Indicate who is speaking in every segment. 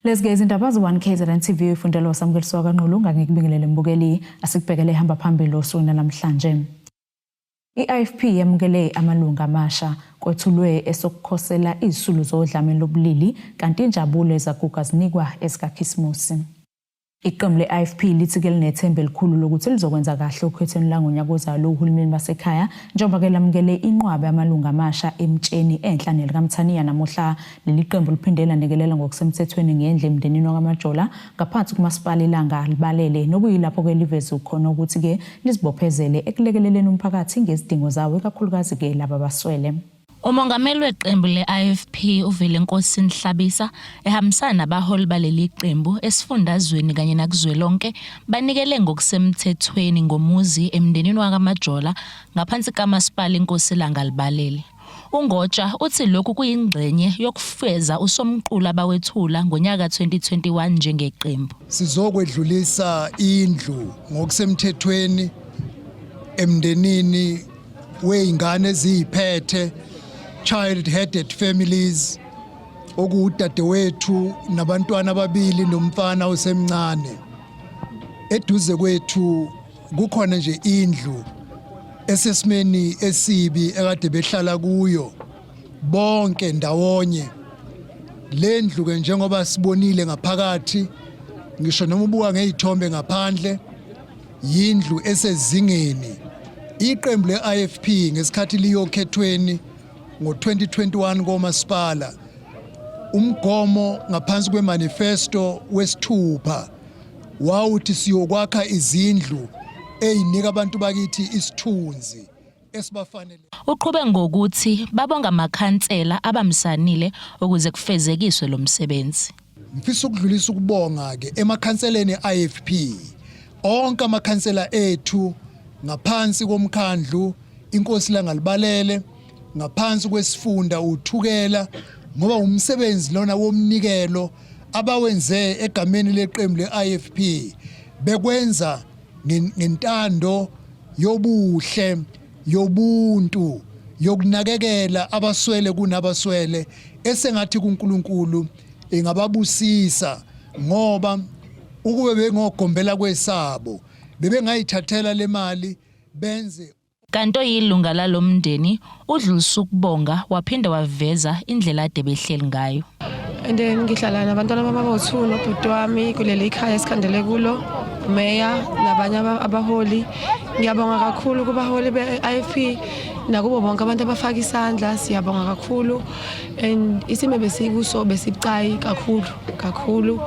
Speaker 1: Lezi ke izindaba ze-1 KZN TV ufundelwa uSamukeliso kaNqulu ngangikubingelele mbukeli asikubhekele ihamba phambili osukwini namhlanje. I-IFP yamukele amalungu amasha kwethulwe esokukhosela izisulu zodlame lobulili kanti injabulo ezaguga zinikwa ezikaKhisimusi. Iqembu le-IFP lithi ke linethemba elikhulu lokuthi lizokwenza kahle okhethweni langonyaka ozayo lohulumeni basekhaya njengoba ke lamukele inqwaba yamalungu amasha eMtsheni enhla nelikaMthaniya namuhla. Leli qembu liphinde lanikelela ngokusemthethweni ngendlu emndenini wakwaMajola ngaphansi kumasipala iLanga Libalele nokuyilapho ke liveze khona ukuthi ke lizibophezele ekulekeleleni umphakathi ngezidingo zawo ikakhulukazi ke laba abaswele.
Speaker 2: Umongameli weqembu le-IFP uVelenkosini Hlabisa ehambisana nabaholi baleli qembu esifundazweni kanye nakuzwelonke banikele ngokusemthethweni ngomuzi emndenini wakaMajola ngaphansi kaMasipala iNkosi Langalibalele. UNgotsha uthi lokhu kuyingxenye yokufeza usomqulu abawethula ngonyaka 2021 njengeqembu.
Speaker 3: Sizokwedlulisa indlu ngokusemthethweni emndenini wey'ngane eziyiphethe, child headed families, okuwudadewethu nabantwana ababili nomfana osemncane. Eduze kwethu kukhona nje indlu esesimeni esibi ekade behlala kuyo bonke ndawonye. Le ndlu ke njengoba sibonile ngaphakathi, ngisho noma ubuka ngezithombe ngaphandle, yindlu esezingeni. Iqembu le-IFP ngesikhathi liyokhethweni ngo-2021 komasipala, umgomo ngaphansi kwemanifesto wesithupha wawuthi siyokwakha izindlu ezinika abantu bakithi isithunzi esibafanele.
Speaker 2: Uqhube ngokuthi babonga amakhansela abamsanile ukuze kufezekiswe lo msebenzi.
Speaker 3: Ngifisa ukudlulisa ukubonga ke emakhanseleni e-IFP, onke amakhansela ethu ngaphansi komkhandlu iNkosi Langalibalele, ngaphansi kwesifunda uThukela, ngoba umsebenzi lona womnikelo abawenze egameni leqembu le-IFP bekwenza ngentando yobuhle yobuntu yokunakekela abaswele kunabaswele, esengathi kuNkulunkulu ingababusisa, ngoba ukube bengogombela kwesabo bebengayithathela le mali benze.
Speaker 2: Kanti oyilunga lalo mndeni udlulisa ukubonga waphinde waveza indlela ade behleli ngayo.
Speaker 4: And then ngihlala nabantwana bami abawu-2 nobhuti wami kuleli khaya esikhandele kulo, meya nabanye abaholi. Ngiyabonga kakhulu kubaholi be-IFP nakubo bonke abantu abafaka isandla, siyabonga kakhulu. And isimo besikuso besibucayi kakhulu kakhulu,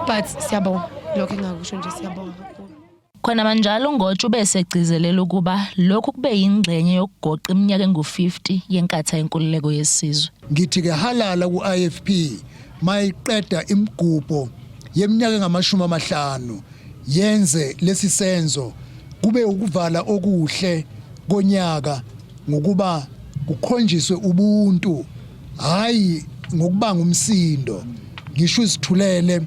Speaker 4: but siyabonga, lokho engingakusho nje, siyabonga kakhulu.
Speaker 2: Khona manjalo uNgotsha ube esegcizelela ukuba lokhu kube yingxenye yokugoqa iminyaka engu-50 yeNkatha Yenkululeko Yesizwe.
Speaker 3: Ngithi ke halala ku-IFP mayiqeda imigubho yeminyaka engama-50, yenze lesi senzo kube ukuvala okuhle konyaka ngokuba kukhonjiswe ubuntu, hayi ngokubanga umsindo. Ngisho uzithulele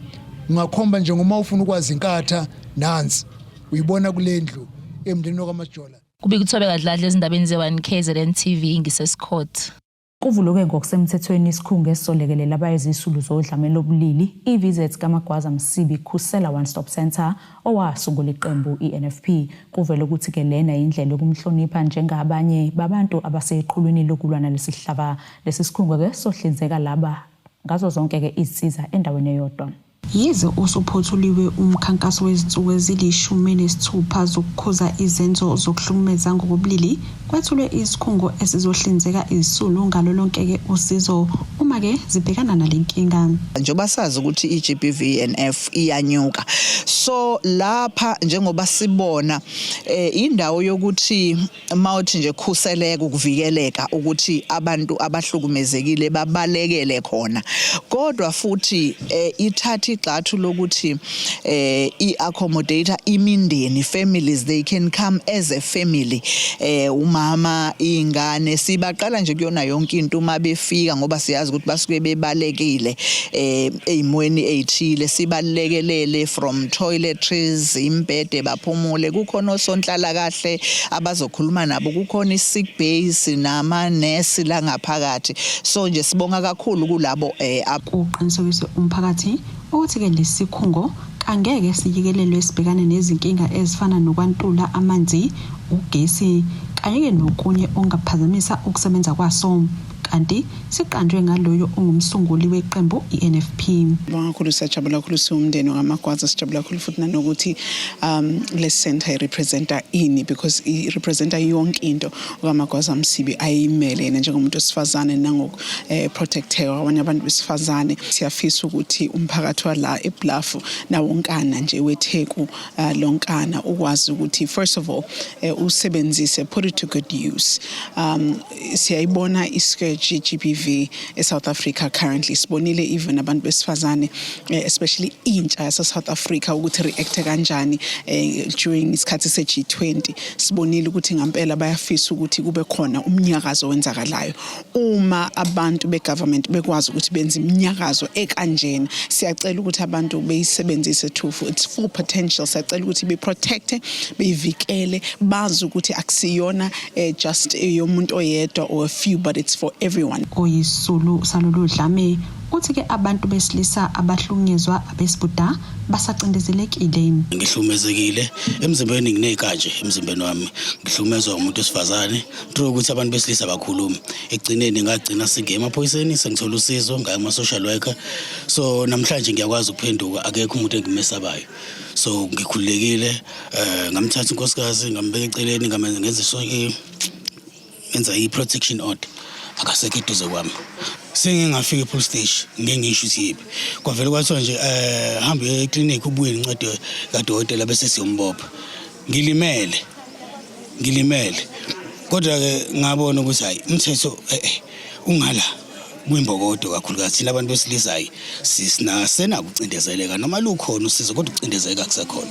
Speaker 3: ungakhomba nje ngoma ufuna ukwazi iNkatha, nansi uyibona kule ndlu emndenini wakwaMajola.
Speaker 2: Kubika uThobeka Dladla ezindabeni ze-1 KZN TV ngiseScott.
Speaker 1: Kuvuluke ngokusemthethweni isikhungo esizolekelela abayizisulu zodlame lobulili, i-VZ kaMagwaza Msibi Khusela One Stop Centre, owasungula iqembu i-NFP. Kuvele ukuthi-ke lena yindlela yokumhlonipha njengabanye babantu abaseqhulwini lokulwa nalesi sihlava. Lesi sikhungo-ke sohlinzeka laba ngazo zonke-ke izinsiza endaweni eyodwa.
Speaker 5: Yize usuphothuliwe umkhankaso wezinsuku ezili-16 zokukhuza izenzo zokuhlukumeza ngokobulili, kwethulwe isikhungo esizohlinzeka izisulu ngalo lonke-ke usizo uma-ke zibhekana nale nkinga.
Speaker 6: Njengoba sazi ukuthi i-GBV and F iyanyuka, so lapha njengoba sibona indawo yokuthi mawuthi nje khuseleka, ukuvikeleka ukuthi abantu abahlukumezekile babalekele khona, kodwa futhi ithatha Igxathu lokuthi i-accommodate imindeni, families, they can come as a family, umama, ingane. Sibaqala nje kuyona yonke into uma befika, ngoba siyazi ukuthi basuke bebalekile eyimweni ezithile. Sibalekelele from toiletries, imbhede, baphumule. Kukhona osonhlala kahle abazokhuluma nabo, kukhona i-sick base nama-nurse la ngaphakathi. So nje sibonga kakhulu kulabo
Speaker 5: Kuqinisekiswe umphakathi ukuthi-ke lesi sikhungo kangeke siyikelelwe sibhekane nezinkinga ezifana nokwantula amanzi, ugesi kanye-ke nokunye okungaphazamisa ukusebenza kwaso, kanti siqanjwe ngaloyo ongumsunguli weqembu i-NFP.
Speaker 7: Bonga kakhulu, siyajabula kakhulu siwumndeni wakaMagwaza. Sijabula kakhulu futhi nanokuthi le center i-representa ini, because i-representa yonke into okaMagwaza Msibi ayimele yena njengomuntu wesifazane nangoku protecteka kwabanye abantu besifazane. Siyafisa ukuthi umphakathi wala eBluff nawonkana nje weTheku lonkana ukwazi ukuthi first of all usebenzise, put it to good use. Siyayibona i-scourge GBV eSouth Africa currently. Sibonile even abantu besifazane, especially intsha yase South Africa, ukuthi react kanjani during isikhathi se-G20. Sibonile ukuthi ngempela bayafisa ukuthi kube khona umnyakazo wenzakalayo. Uma abantu be-government bekwazi ukuthi benze iminyakazo ekanjena, siyacela ukuthi abantu beyisebenzise to its full potential. Siyacela ukuthi be-protect, beyivikele, bazi ukuthi akusiyona just yomuntu oyedwa or a few, but it's for everyone.
Speaker 5: Oyisulu salolu dlame uthi-ke abantu besilisa abahlukunyezwa abesibuda basacindezelekile.
Speaker 8: Ngihlukumezekile emzimbeni, nginey'kanje emzimbeni wami, ngihlukumezwa umuntu wesifazane through ukuthi abantu besilisa bakhuluma. Ekugcineni ngagcina sengiye emaphoyiseni, sengithola usizo, ngaya kuma-social worker. So namhlanje ngiyakwazi ukuphenduka, akekho umuntu engimesabayo, so ngikhululekile. Ngamthatha unkosikazi, ngambeka eceleni, ngenza so ngenza i-protection order, akasekho eduze kwami. Sengingafika e-police station, ngeke ngisho ukuthi yiphi, kwavele kwathiwa nje hambe uye eklinikhi, ubuye nencwadi kadokotela, bese siyombopha. Ngilimele, ngilimele, kodwa-ke ngabona ukuthi hhayi, umthetho ungala kwimbokodo, kakhulukazi thina abantu besilisa. Hayi, senako ukucindezeleka, noma lukhona usizo, kodwa ukucindezeleka kusekhona.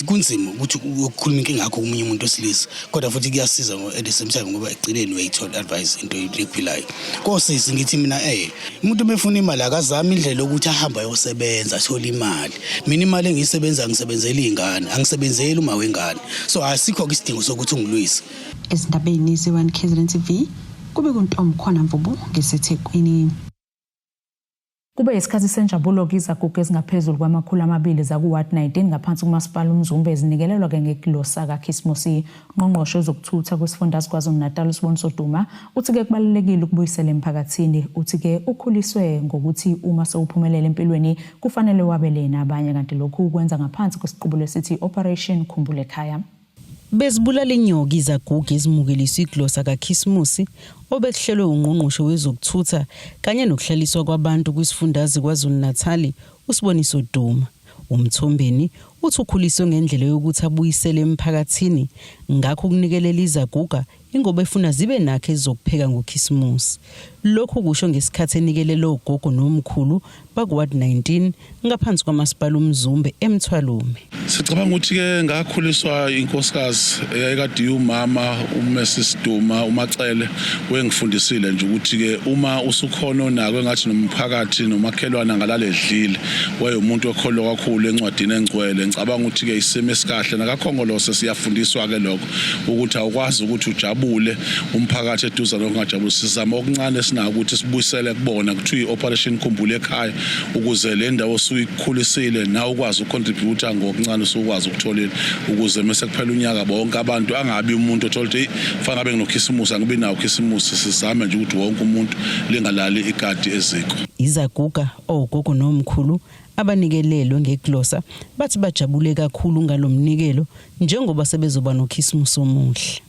Speaker 8: Kunzima ukuthi ukukhuluma inkinga yakho komunye umuntu wesilisa, kodwa futhi kuyasiza at the same time, ngoba ekugcineni uyayithola advice, into ephilayo. Kosisi ngithi mina, umuntu uma efuna imali akazame indlela yokuthi ahambe ayosebenza, athole imali. Mina imali engiyisebenza, ngisebenzela iy'ngane, angisebenzeli uma wengane, so asikho-ke isidingo sokuthi ungilwise.
Speaker 5: Ezindabeni ze-1 KZN TV, kube kuntomkhona Mvubu ngiseThekwini.
Speaker 1: Kube isikhathi senjabulo kizaguga ezingaphezulu kwama-200 zaku-Ward 19 ngaphansi kumasipala uMzumbe, ezinikelelwa-ke ngegilosa kaKhisimusi. Ungqongqoshe wezokuthutha kwisifundazwe KwaZulu-Natal uSiboniso Duma uthi-ke kubalulekile ukubuyisela emphakathini. Uthi-ke ukhuliswe ngokuthi uma sewuphumelele empilweni kufanele wabele nabanye, kanti lokhu kwenza ngaphansi kwesiqubulo esithi Operation Khumbula Ekhaya.
Speaker 9: Bezibulala inyoka izaguga ezimukeliswa iglosa kaKhisimusi obekuhlelwe ungqongqoshe wezokuthutha kanye nokuhlaliswa kwabantu kwisifundazwe KwaZulu-Natal uSiboniso Duma. Umthombeni uthi ukhuliswe ngendlela yokuthi abuyisele emphakathini, ngakho ukunikelela izaguga ingoba efuna zibe nakho ezizokupheka ngoKhisimusi. Lokhu kusho ngesikhathi enikelela ogogo nomkhulu baku-Ward 19 ngaphansi kwamasipala uMzumbe eMthwalume.
Speaker 10: Sicabanga ukuthi-ke ngakhuliswa inkosikazi eyayikade iwumama uMrs Duma uMacele, wengifundisile nje ukuthi-ke uma usukhona onako engathi nomphakathi nomakhelwane angalala edlile. Wayewumuntu okholwa kakhulu encwadini engcwele. Ngicabanga ukuthi-ke isimo esikahle nakakhongolose siyafundiswa-ke lokho, ukuthi awukwazi ukuthi ujabule umphakathi eduze nokungajabuli. Sizama okuncane esinako ukuthi sibuyisele kubona, kuthiwa i-Operation Khumbula Ekhaya, ukuze le ndawo osuyikhulisile nawe ukwazi ukucontributa ngokuncane usukwazi ukutholile, ukuze mase kuphela unyaka bonke abantu angabi umuntu othola ukuthi fanele ngabe nginokhisimusi, angibi nawo ukhisimusi. Sizame nje ukuthi wonke umuntu lingalali ikati eziko.
Speaker 9: Izaguga, ogogo nomkhulu abanikelelwe ngeglosa bathi bajabule kakhulu ngalomnikelo njengoba sebezoba nokhisimusi omuhle.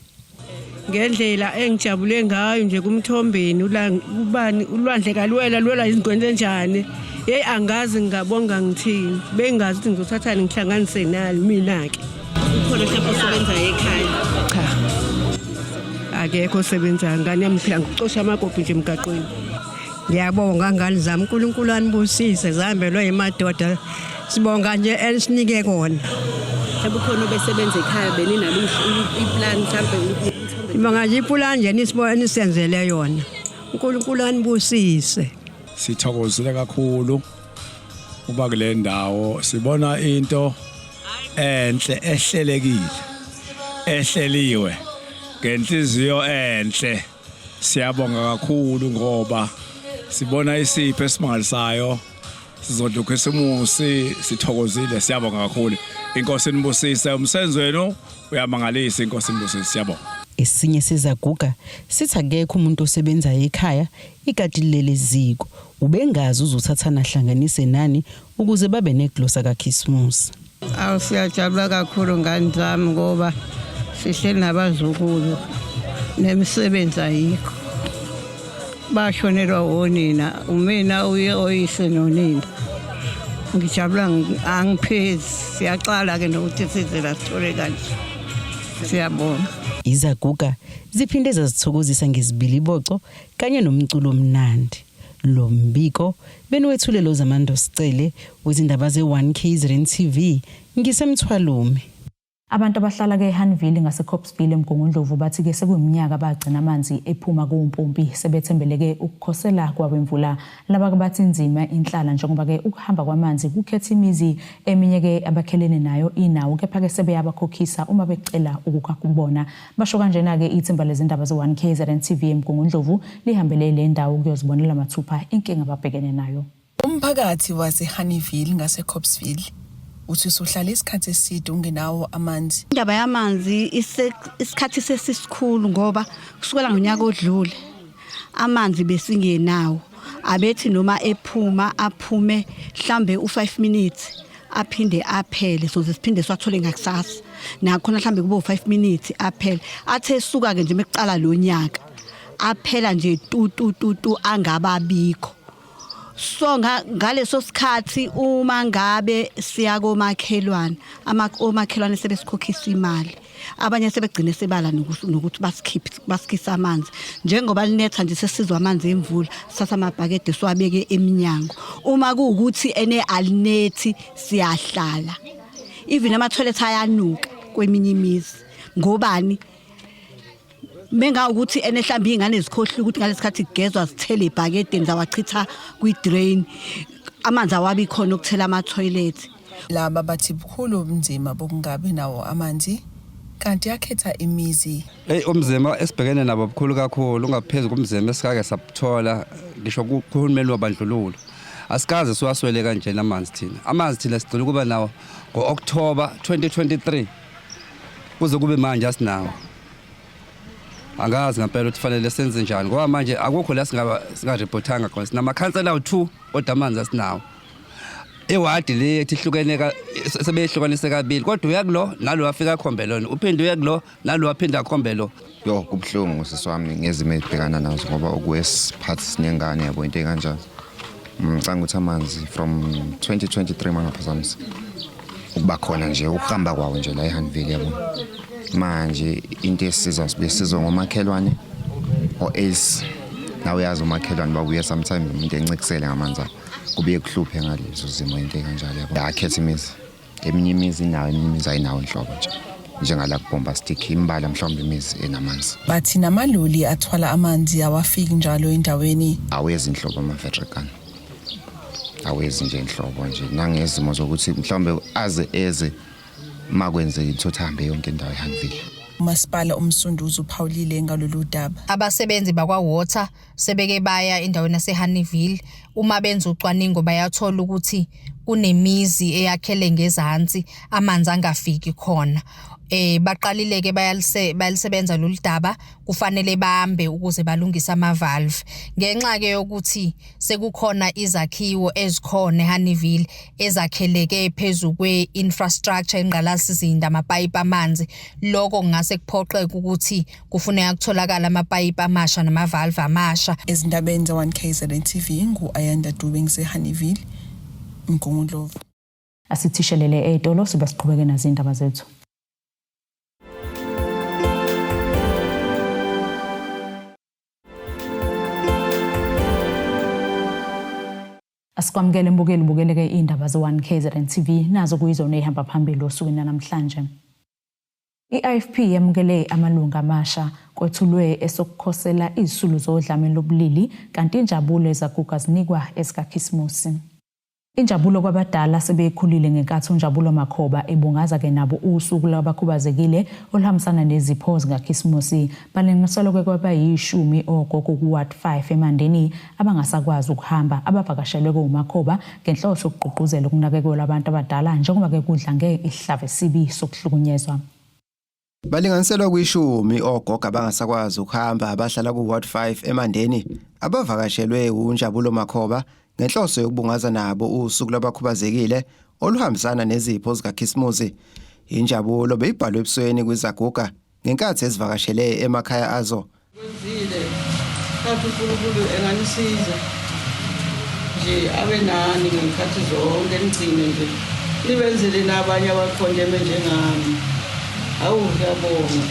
Speaker 4: Ngendlela engijabule ngayo nje kumthombeni, ubani ulwandle kaluwela lwela izingwenze enjani, hey, angazi ngingabonga ngithini. Bengazi ukuthi ngizothathani ngihlanganise nali mina ke. Ukhona mhlawumbe osebenzayo ekhaya? Cha, akekho osebenzayo, ngane yami phela ngicosha amagobhi nje emgaqweni.
Speaker 11: Ngiyabonga ngane zami, uNkulunkulu anibusise, zihambelwe imadoda. Sibonga nje elisinike kona.
Speaker 12: Mhlawumbe ukhona obesebenza ekhaya beninalo iplan mhlawumbe.
Speaker 11: Sibonga nje iplan nje nisibona nisenzele yona. uNkulunkulu anibusise.
Speaker 13: Sithokozile kakhulu uba kule ndawo sibona into enhle ehlelekile ehleliwe ngenhliziyo enhle. Siyabonga kakhulu ngoba sibona isipho esimangalisayo sizodla ukhisimusi sithokozile. Siyabonga kakhulu, inkosi inibusise, umsebenzi wenu uyamangalisa, inkosi inibusise, siyabonga.
Speaker 9: Esinye sezaguga sithi akekho umuntu osebenzayo ekhaya ikati lilele ziko ubengazi uzothathana ahlanganise nani ukuze babe neglosa kaKhisimusi.
Speaker 14: Awu siyajabula kakhulu ngane zami ngoba sihleli nabazukulu nemisebenzi ayikho. Bashonelwa wonina, umina uye oyise nonina. Ngijabula angiphezi, siyaqala ke nokuthi size la sithole kanje. Siyabonga.
Speaker 9: Izaguga ziphinde zazithokozisa ngezibiliboco kanye nomculo omnandi. Lo mbiko beniwethule lo Zamando Sicele wezindaba ze-1 KZN TV ngisemthwalume.
Speaker 1: Abantu abahlala ke eHanville ngaseCopesville eMgungundlovu bathi ke sekuyiminyaka bagcina amanzi ephuma kumpompi sebethembeleke ukukhosela kwawemvula. Laba ke bathi inzima inhlala njengoba ke ukuhamba kwamanzi kukhetha imizi eminye ke abakhelene nayo inawo kepha ke sebeyabakhokhisa uma becela ukukha kubona. Basho kanjena ke ithimba lezindaba ze-1 KZN TV eMgungundlovu lihambele le ndawo ukuyozibonela mathupha inkinga ababhekene nayo.
Speaker 15: Umphakathi waseHoneyville ngaseCopesville uthi usuhlale isikhathi eside ungenawo amanzi.
Speaker 16: Indaba yamanzi isikhathi sesisikhulu ngoba kusukela ngonyaka odlule amanzi besingenawo. Abethi noma ephuma aphume mhlambe u5 minutes aphinde aphele, soze siphinde siwathole ngakusasa. Nakhona mhlambe kube u5 minutes aphele. Athe esuka ke nje mekuqala lo nyaka aphela nje tu tu tu tu angababikho. So ngaleso sikhathi uma ngabe siya komakhelwane, omakhelwane sebesikhokhisa imali, abanye sebegcine sebala nokuthi basikhiphe basikhisa amanzi. Njengoba linetha nje sesizwa amanzi emvula, sithatha amabhakede siwabeke eminyango. Uma kuwukuthi ene alinethi siyahlala, even ama-toilet ayanuka kweminye imizi. Ngobani menga ukuthi ene mhlawumbe iy'ngane zikhohlwe ukuthi ngalesikhathi kugezwa zithele ebhakedeni zawachitha kwi-drain, amanzi awabi khona ukuthela ama-toilet.
Speaker 15: Laba bathi bukhulu ubunzima bokungabi nawo amanzi kanti yakhetha imizi.
Speaker 17: Hey, umzima esibhekene nabo bukhulu kakhulu, ungaphezulu kumzima esikake sabuthola ngisho kuhulumeni wabandlululo. Asikaze siwaswele kanjena amanzi thina. Amanzi thina sigcina ukuba nawo ngo-October 2023 kuze kube manje asinawo. Angazi ngempela ukuthi fanele senze njani ngoba manje akukho la singareportanga khona. Sinamakhansela awu-2 kodwa amanzi asinawo. Iwadi le ethi ihlukene sebeyihlukanise kabili, kodwa uya kulo nalo afika akhombe lona, uphinde uye kulo nalo aphinde akhombe lo.
Speaker 18: Yo, kubuhlungu sisi wami ngezimo ezibhekana nazo ngoba okwesiphathi sinengane yabo into ekanjalo. Ngicanga ukuthi amanzi from 2023 mangaphazamisa ukuba khona nje ukuhamba kwawo nje la eHanville yabo. Manje into esiza besizwa ngomakhelwane o-Ace, nawe uyazi umakhelwane babuye sometimes umuntu encikisele ngamanzi abo, kubuye kuhluphe ngalezo zimo into ekanjalo yabo. Yakhetha imizi, eminye imizi inawo, eminye imizi ayinawo inhlobo nje, njengala kuBombastic imbala mhlawumbe imizi enamanzi.
Speaker 15: Bathi namaloli athwala amanzi awafiki njalo endaweni.
Speaker 18: Awezi inhlobo ama-veteran, awezi nje inhlobo nje, nangezimo zokuthi mhlawumbe aze eze makwenzeka ukuthi ahambe yonke indawo eHanville.
Speaker 15: Umasipala uMsunduzi uphawulile ngalolu daba.
Speaker 19: Abasebenzi bakwa-Water sebeke baya endaweni yaseHoneyville, uma benza ucwaningo bayathola ukuthi kunemizi eyakhele ngezansi amanzi angafiki khona. Baqalile ke bayalisebenza lolu daba, kufanele bambe ukuze balungise ama-valve. Ngenxa ke yokuthi sekukhona izakhiwo ezikhona eHoneyville ezakheleke phezu kwe-infrastructure, ingqalasizinda, amapayipi amanzi, lokho kungase kuphoqeke ukuthi kufuneka kutholakala amapayipi amasha nama-valve amasha.
Speaker 15: Ezindabeni ze-1 KZN TV ngu-Ayanda Dube ngiseHoneyville, Mgungundlovu.
Speaker 1: Asithishelele ey'tolo sibe siqhubeke nazo iy'ndaba zethu. Asikwamukele mbukeli, ubukeleke iy'ndaba ze-1 KZN TV, nazo kuyizona ey'hamba phambili osukwini namhlanje. I-IFP yamukele amalungu amasha, kwethulwe esokukhosela izisulu zodlame lobulili, kanti injabulo ezaguga zinikwa ezikaKhisimusi. Injabulo kwabadala sebekhulile ngenkathi uNjabulo Makhoba ebungaza-ke nabo usuku lwabakhubazekile oluhambisana nezipho zikaKhisimusi. Balinganiselwa-ke kwabayishumi ogogo ku-Ward 5 eMandeni abangasakwazi ukuhamba abavakashelwe uMakhoba ngenhloso yokugqugquzela ukunakekelwa abantu abadala njengoba-ke kudlange isihlava esibi sokuhlukunyezwa.
Speaker 20: Balinganiselwa kwishumi ogogo abangasakwazi ukuhamba abahlala ku-Ward 5 eMandeni abavakashelwe uNjabulo Makhoba ngenhloso yokubungaza nabo usuku lwabakhubazekile oluhambisana nezipho zikaKhisimusi. Injabulo beyibhalwe ebusweni kwizaguga ngenkathi ezivakashele emakhaya azo.
Speaker 21: Kwenzile kathi uNkulunkulu enganisiza nje abe nani ngey'khathi zonke, nigcine nje nibenzele nabanye abakhonjeme njengami. Hawu, ngiyabonga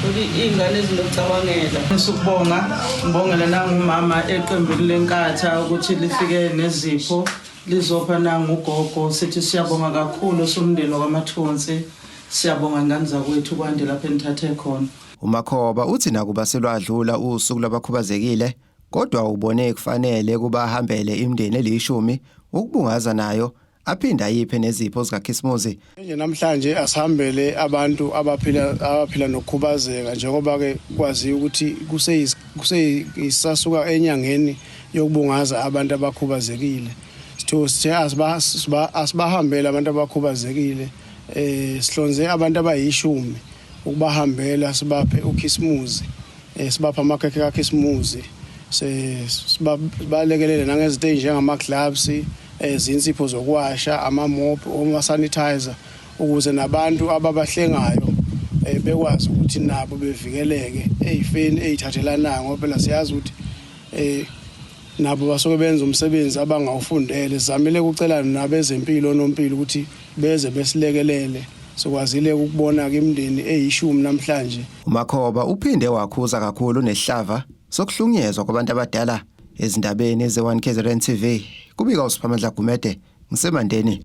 Speaker 21: thola iy'ngane ezinokucabangela.
Speaker 22: Sukubonga, ngibongela nangumama eqembini leNkatha ukuthi lifike nezipho lizopha nangugogo. Sithi siyabonga kakhulu somndeni wakwaMathonsi, siyabonga ngane zakwethu, kwande lapho enithathe khona.
Speaker 20: UMakhoba uthi nakuba selwadlula usuku lwabakhubazekile, kodwa ubone kufanele kuba ahambele imindeni elishumi ukubungaza nayo, aphinde ayiphe nezipho zikaKhisimusi.
Speaker 23: Nje namhlanje asihambele abantu abaphila nokukhubazeka, njengoba ke kwaziwa ukuthi kuseyisasuka enyangeni yokubungaza abantu abakhubazekile. Sithe asibahambele abantu abakhubazekile, sihlonze abantu abayishumi ukubahambela, sibaphe uKhisimusi, sibaphe amakhekhe kaKhisimusi, sibalekelele nangezinto ezinjengama-gloves, izinsipho zokuwasha, ama-mop, oma-sanitizer, ukuze nabantu ababahlengayo bekwazi ukuthi nabo bevikeleke ey'feni ey'thathelanayo, ngoba phela siyazi ukuthi nabo basuke benza umsebenzi abangawufundele. Sizamile ukucela nabezempilo, onompilo, ukuthi beze besilekelele. Sikwazile ukubona-ke imindeni eyishumi namhlanje.
Speaker 20: UMakhoba uphinde wakhuza kakhulu nesihlava sokuhlukunyezwa kwabantu abadala. Ezindabeni ze-1 KZN TV, kubika uSiphamandla Gumede ngiseMandeni.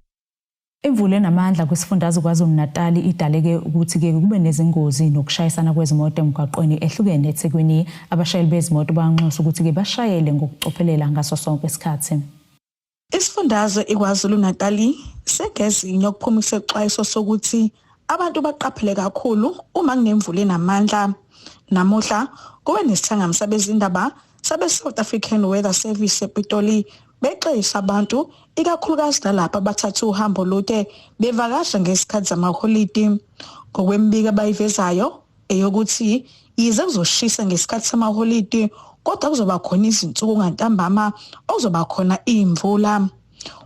Speaker 1: Imvula enamandla kwisifundazwe KwaZulu-Natal idaleke ukuthi-ke kube nezingozi nokushayisana kwezimoto emgwaqweni ehlukene eThekwini. Abashayeli bezimoto banxusa ukuthi-ke bashayele ngokucophelela ngaso sonke isikhathi.
Speaker 24: Isifundazwe iKwaZulu-Natal sengezinye ukuphuma isexwayiso sokuthi abantu baqaphele kakhulu uma kunemvula enamandla. Namuhla kube nesithangami sabezindaba sabe South African Weather Service ePitoli, bexwayisa abantu ikakhulukazi nalapho abathatha uhambo olude bevakasha ngesikhathi zamaholidi. Ngokwembiko abayivezayo eyokuthi yize kuzoshisa ngesikhathi samaholidi, kodwa kuzoba khona izinsuku ngantambama okuzoba khona imvula.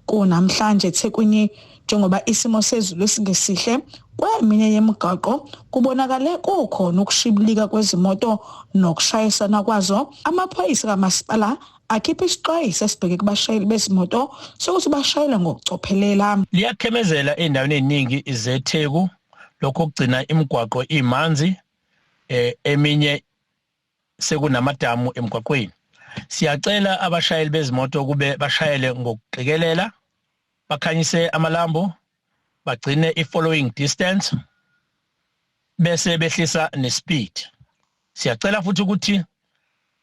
Speaker 24: Kunamhlanje eThekwini, njengoba isimo sezulu singesihle, kweminye yemigaqo kubonakale kukhona ukushibilika kwezimoto nokushayisana kwazo. Amaphoyisa kamasipala akhipha isixwayiso esibheke kubashayeli bezimoto sokuthi bashayele ngokucophelela.
Speaker 25: Liyakhemezela ey'ndaweni ey'ningi zeTheku, lokho kugcina imigwaqo imanzi, eminye sekunamadamu emgwaqweni. Siyacela abashayeli bezimoto kube bashayele ngokuqikelela, bakhanyise amalambu, bagcine i-following distance, bese behlisa nespeed. Siyacela futhi ukuthi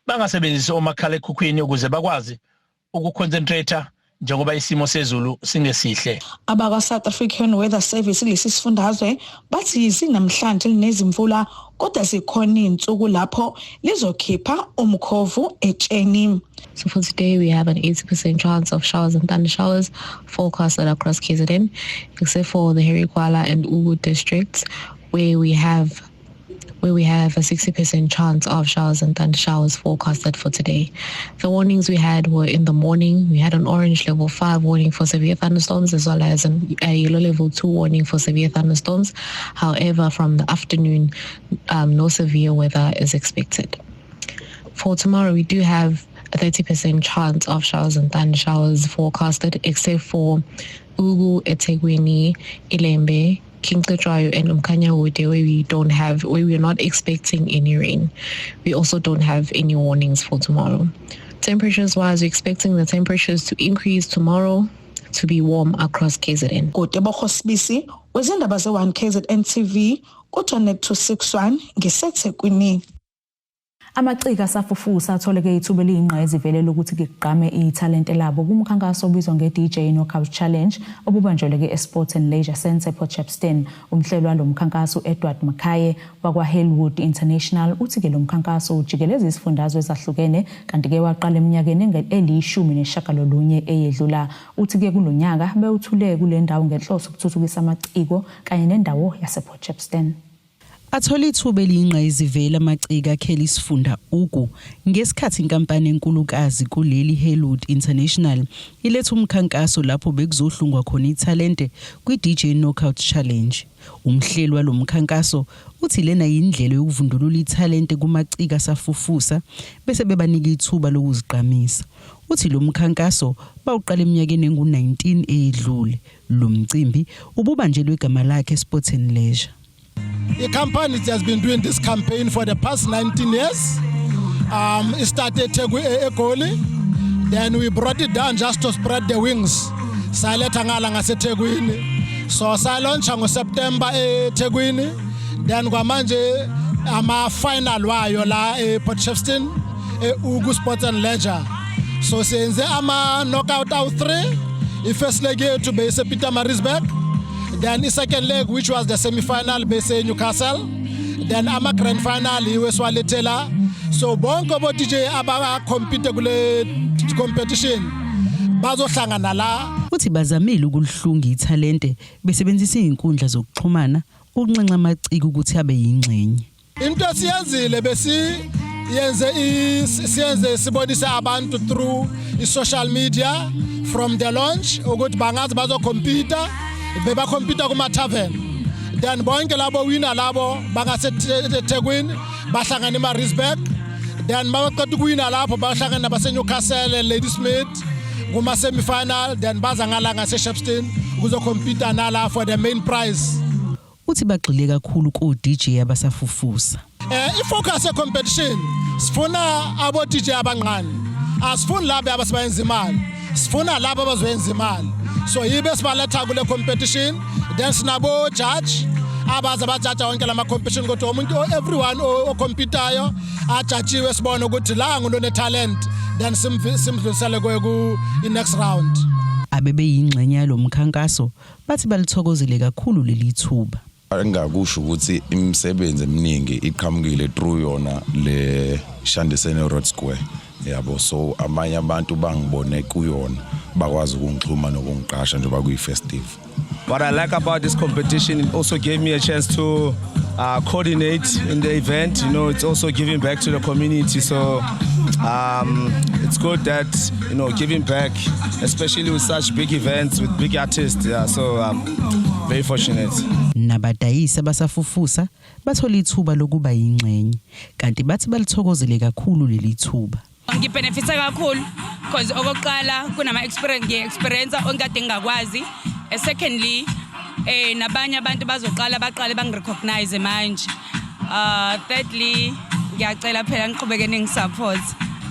Speaker 25: bangasebenzisi omakhalekhukhwini ukuze bakwazi ukuconcentrate njengoba isimo sezulu singesihle.
Speaker 24: Abakwa-South African Weather Service kulesi sifundazwe bathi yize namhlanje linezimvula, kodwa zikhona iy'nsuku lapho lizokhipha umkhovu etsheni.
Speaker 26: So for today, we have an 80% chance of showers and thunder showers forecasted across KZN, except for the Harry Gwala and Ugu districts, where we have a 60% chance of showers and thunder showers forecasted for today. The warnings we had were in the morning. We had an orange level 5 warning for severe thunderstorms, as well as a yellow level 2 warning for severe thunderstorms. However, from the afternoon, no severe weather is expected. For tomorrow, we do have a 30% chance of showers and thunder showers forecasted, except for Ugu, eThekwini, Ilembe, King Cetshwayo and Umkhanyakude, where we are not expecting any rain. We also don't have any warnings for tomorrow. Temperatures wise, we're expecting the temperatures to increase tomorrow to be warm across KZN.
Speaker 24: Kotebogo Sibisi wezindaba ze-1 KZN TV ku-2 261 ngiseThekwini.
Speaker 1: Amaciko asafufusa atholeke ithuba eliyingqayizivele lokuthi kugqame ithalente labo kumkhankaso obizwa nge-DJ Knockout Challenge obubanjelwe e-Sports and Leisure Centre ePort Shepstone. Umhleli walo mkhankaso u-Edward Makhaye wakwa-Halewood International uthi-ke lo mkhankaso ujikeleza izifundazwe ezahlukene kanti-ke waqala eminyakeni eli-19 eyedlula. Uthi-ke kulo nyaka bewuthule kule ndawo ngenhloso yokuthuthukisa amaciko kanye nendawo yasePort Shepstone.
Speaker 9: Athola ithuba eliyingqayizivele amaciko akhela isifunda Ugu ngesikhathi inkampani enkulukazi kuleli Halewood International iletha umkhankaso lapho bekuzohlungwa khona ithalente kwi-DJ Knockout Challenge. Umhleli walo mkhankaso uthi lena yindlela yokuvundulula ithalente kumaciko asafufusa bese bebanika ithuba lokuzigqamisa. Uthi lo mkhankaso bawuqala eminyakeni engu-19 eyedlule. Lo mcimbi ububanjelwe igama lakhe Sports and Leisure.
Speaker 2: The company has been doing this campaign for the past 19 years. It started eGoli, then we brought it down just to spread the wings. Saletha ngala ngaseThekwini. So salauncha ngoSeptember eThekwini. Then kwamanje ama final wayo la ePort Shepstone eUgu Sports and Leisure. So siyenze ama knockout out 3. I-first leg yethu beyise Pietermaritzburg. Then the second leg, which was the semi-final, bese Newcastle. Then ama grand final iwe siwalethela. So bonke bo DJ aba compete kule competition bazohlangana la.
Speaker 9: Uthi bazamile ukulihlunga ithalente besebenzisa izinkundla zokuxhumana ukunxenxa amaciko ukuthi abe yingxenye.
Speaker 2: Into esiyenzile besi yenze siyenze sibonise abantu through i-social media from the launch ukuthi bangazi bazocompete, bebacompete kuma tavern. Then bonke labo winner labo bangaseThekwini bahlangana eMaritzburg. Then mabaqeda ukuwina lapho bahlangana nabase Newcastle, Ladysmith kuma semi-final, then baza ngala ngase Shepstone ukuzocompete nala for the main prize.
Speaker 9: Uthi bagxile kakhulu ku DJ abasafufusa.
Speaker 2: I-focus ye-competition, sifuna abo DJ abancane, asifuni labo abasebenza imali, sifuna labo abazoyenza imali. So yibe sibaletha kule competition. Then sinabo judge abaza bajaja wonke lama competition kodwa umuntu, everyone ocompetayo ajajiwe, sibone ukuthi la ngulo ne talent, then simdlulisele ku next round.
Speaker 9: Abebeyingxenye yalomkhankaso bathi balithokozele kakhulu leli thuba.
Speaker 3: Engakusho ukuthi imisebenzi eminingi iqhamukile through yona le Shandisene Road Square, yabo. So amanye abantu bangibone kuyona, bakwazi ukungixhuma nokungiqasha njengoba kuyi festive.
Speaker 5: What I like about this competition, it also gave me a chance to coordinate in the event. It's also giving back to the community. So it's good that giving back, especially with such big events, with big artists. Yeah, so very fortunate.
Speaker 9: Nabadayisi abasafufusa bathola ithuba lokuba yingxenye kanti bathi balithokozele kakhulu leli thuba.
Speaker 6: Ngibenefitha kakhulu because okokuqala kunama experience ngiye-experience ongikade ngingakwazi. Secondly, nabanye abantu bazoqala baqale bangirecognize manje. Thirdly, ngiyacela phela niqhubeke ningisupport.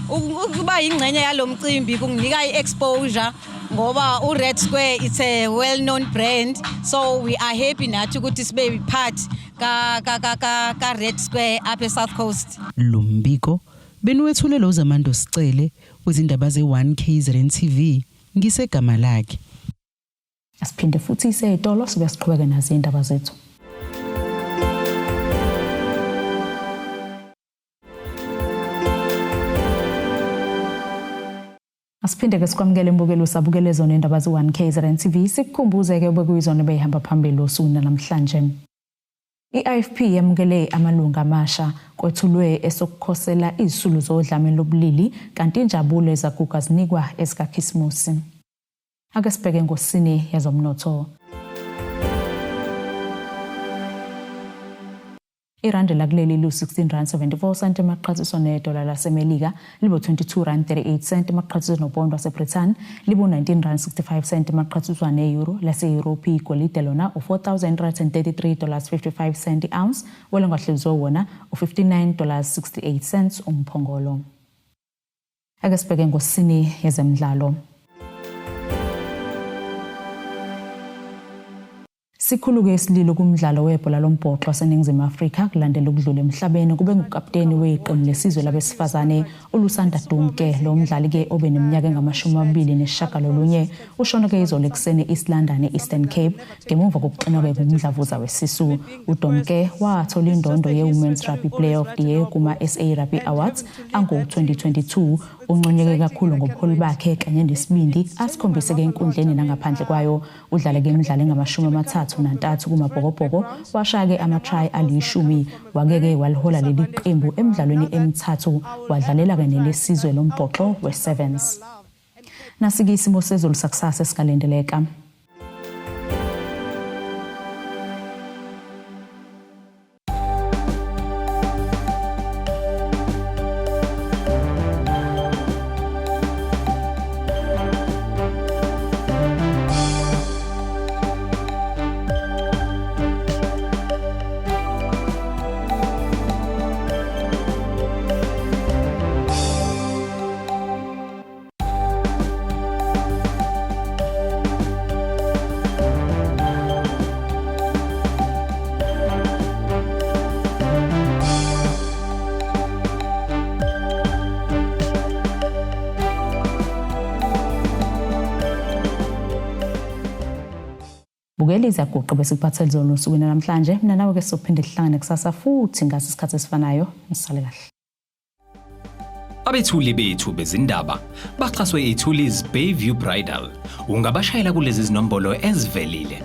Speaker 7: Ukuba yingxenye yalo mcimbi kunginika i-exposure ngoba u-Red Square, it's a well known brand, so we are happy nathi ukuthi sibe part ka Red Square apha e-South Coast.
Speaker 9: Lo mbiko beniwethule lo Zamando Sicele wezindaba ze-1 KZN TV ngisegama lakhe.
Speaker 1: Asiphinde futhi seyitolo sibe siqhubeke nazo indaba zethu. Asiphinde ke sikwamukele imbukelo usabukele zona indaba ze-1 KZN TV, sikukhumbuze ke bekuyizona beyihamba phambili osuku namhlanje. I-IFP yamukele amalungu amasha, kwethulwe esokukhosela izisulu zodlame lobulili kanti injabulo ezaguga zinikwa ezikaKhisimusi. Ake sibheke ngosini yezomnotho. Irandi lakuleli lu-16 rand 74 cent emaqhathiswa nedola laseMelika, libo 22 rand 38 cent emaqhathiswa nopondo waseBrithani, libo 19 rand 65 cent emaqhathiswa ne-euro lase-Europe. Igolide lona u-$4,333 dollars 55 cent i-ounce, welongahlizwe wona u-59 dollars 68 cents umphongolo. Ake sibheke ngosini yezemidlalo. Sikhulu-ke isililo kumdlalo webhola lombhoxo waseNingizimu Afrika kulandela ukudlula emhlabeni kube ngukapteni weqembu lesizwe labesifazane uLusanda Dumke. Lo mdlali-ke obe neminyaka engu-29 ushone-ke izolo ekuseni e-East London e-Eastern Cape ngemuva kokuxinwa-ke ngumdlavuza wesisu. UDumke wathola indondo ye-Women's Rugby Player of the Year kuma-SA Rugby Awards ango-2022. Unconyeke kakhulu ngobuholi bakhe kanye nesibindi asikhombise-ke enkundleni nangaphandle kwayo. Udlale-ke imidlalo engu-33 kumaBhokobhoko, washaya-ke ama-try ali-10, wake-ke walihola leli qembu emidlalweni emithathu, wadlalela-ke nelesizwe lombhoxo we-Sevens. Nasi-ke isimo sezulu sakusasa esingalindeleka. Bukela izaguqo besikuphathele zona osukwini namhlanje. Mina nawe ke sizophinde sihlangane kusasa futhi ngaso isikhathi esifanayo. Nisale kahle.
Speaker 4: Abethuli bethu bezindaba baxhaswe iThuli's Bayview Bridal. Ungabashayela kulezi zinombolo ezivelile.